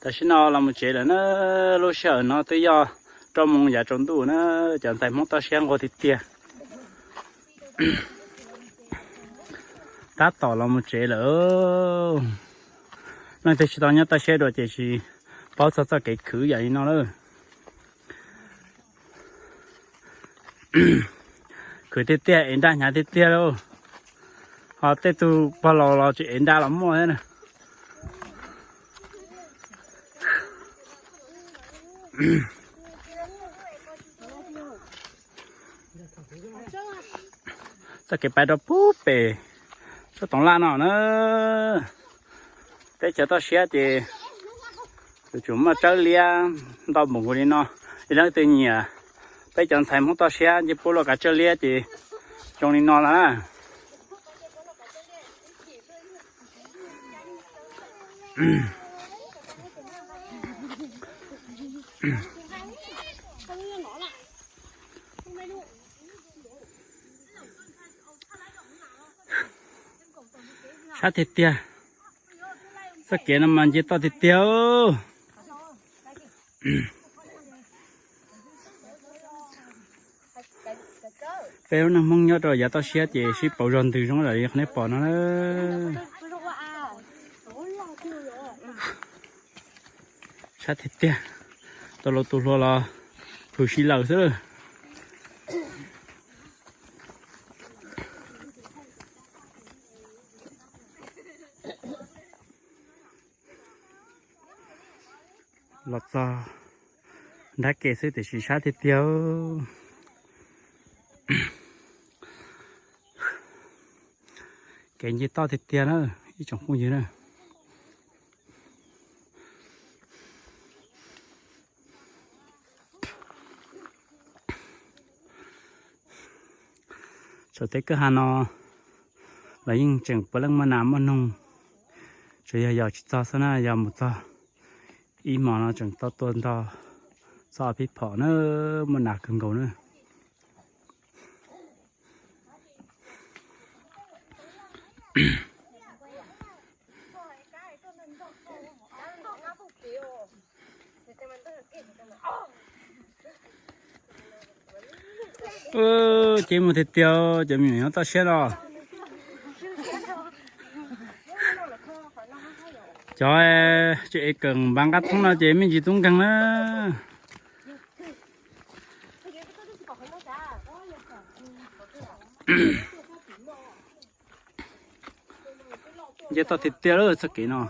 Tam sim no los mus tsev lawm na, lub sij hawm no twb yog rau moos yav tsaus ntuj na, cov ntxhais Hmoob toj siab nquag tiag tiag. Tab tom los mus tsev lawm. Leej twg tsis tau nyob toj siab dua ces tsis paub txog txoj kev khwv yam li no lawm. Khwv tiag tiag, ev nra hnyav tiag tiag lauj. Ho tej tug pog laus los tsis ev nra los muaj thiab na. Txoj kev pais rau pub pem tsob toov laj no na. Teb chaws toj siab ces yuav tsum muaj tsawb liab ntau npaum nkaus li no. Yog leej twg nyiam peb cov ntxhais Hmoob toj siab nce puab luaj kav tsawb liab ces zoo li no na. Sab tiag tiag. Txoj kev no mas nce toj tiag tiag. Peb lub neej Hmoob nyob rau yav toj siab ces sib pauv zog ntws zoo li qhov nej pom no na. Sab tiag tiag, tau los tus hluas los phwm si lawm xwb lawm. Los txog nrab ke xwb tiam sis sab tiag tiag. Kev nce toj tiag tiag na, ib tsoom phooj ywg na. Saum tej kwj ha no los yeej tseem puav leej muaj nas muaj noog, tsuas yog yos tsis txog xwb na, yog mus txog ib hmos no tseem tau tua ntog txoj pib phom na, muaj nas kawg nkaus na. Ces mus tiag tiag, cov me nyuam nyob toj siab no. Cov tsis ev kawm npav nqaj thoob no ces me ntsis tub nkeeg na. Nce toj tiag tiag lawm txoj kev no.